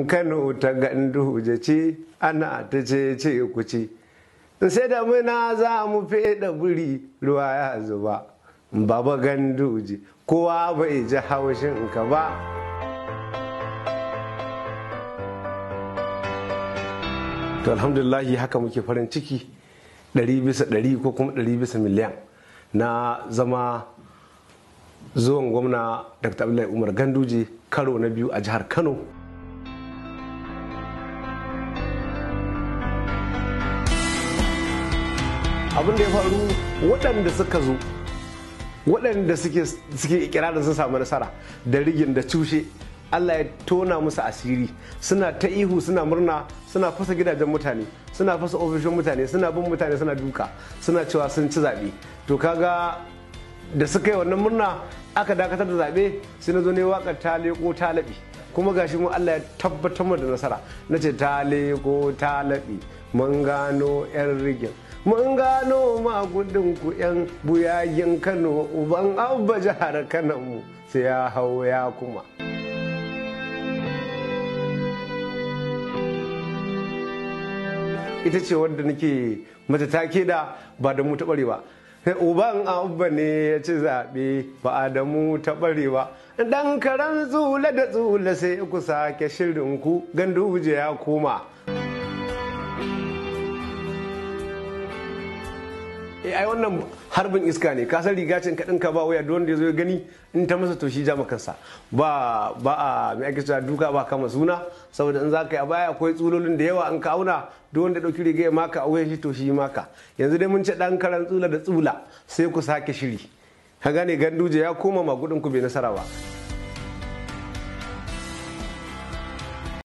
Kano ta Ganduje ce ana ta ce ce ku ce. Sai da muna za mu feɗa buri ruwa ya zuba. Baba Ganduje kowa bai ji haushin ka ba. To alhamdulillahi haka muke farin ciki 100% ko kuma 100 bisa miliyan na zama zuwan gwamna Dr. Abdullahi Umar Ganduje karo na biyu a jihar Kano. Abin da ya faru, waɗanda suka zo, waɗanda suke ikirarin sun samu nasara da rigin da cushe, Allah ya tona musu asiri. Suna ta ihu, suna murna, suna fasa gidajen mutane, suna fasa ofishin mutane, suna bin mutane suna duka, suna cewa sun ci zaɓe. To kaga da suka yi wannan murna aka dakatar da zaɓe, sai na zo ne waƙar ta leko ta laɓe. Kuma gashi mu Allah ya tabbatar mu da nasara. Na ce ta leko ta laɓe, mun gano 'yan rigin, mun gano magudin ku 'yan buyayin Kano. Uban Abba, jihar Kano mu sai ya hau ya kuma. Ita ce wadda nake mata take da ba da mu ta ba. Uban Abba ne ya ci zaɓe, ba da mu ta ba. Ɗan karen tsula da tsula, sai ku sake shirin ku, Ganduje ya koma. Ai wannan harbin iska ne. Ka san riga ce ka ɗinka ba wuya, duk wanda ya zo ya gani in ta masa, to shi ja kansa. Ba ba a mai ake cewa duka ba kama suna, saboda in za ka yi a baya akwai tsulolin da yawa in ka auna, duk wanda ɗauki riga ya maka a wuyan shi, to shi maka. Yanzu dai mun ce ɗan karan tsula da tsula, sai ku sake shiri. Ka gane, Ganduje ya koma, magudin ku bai nasara ba.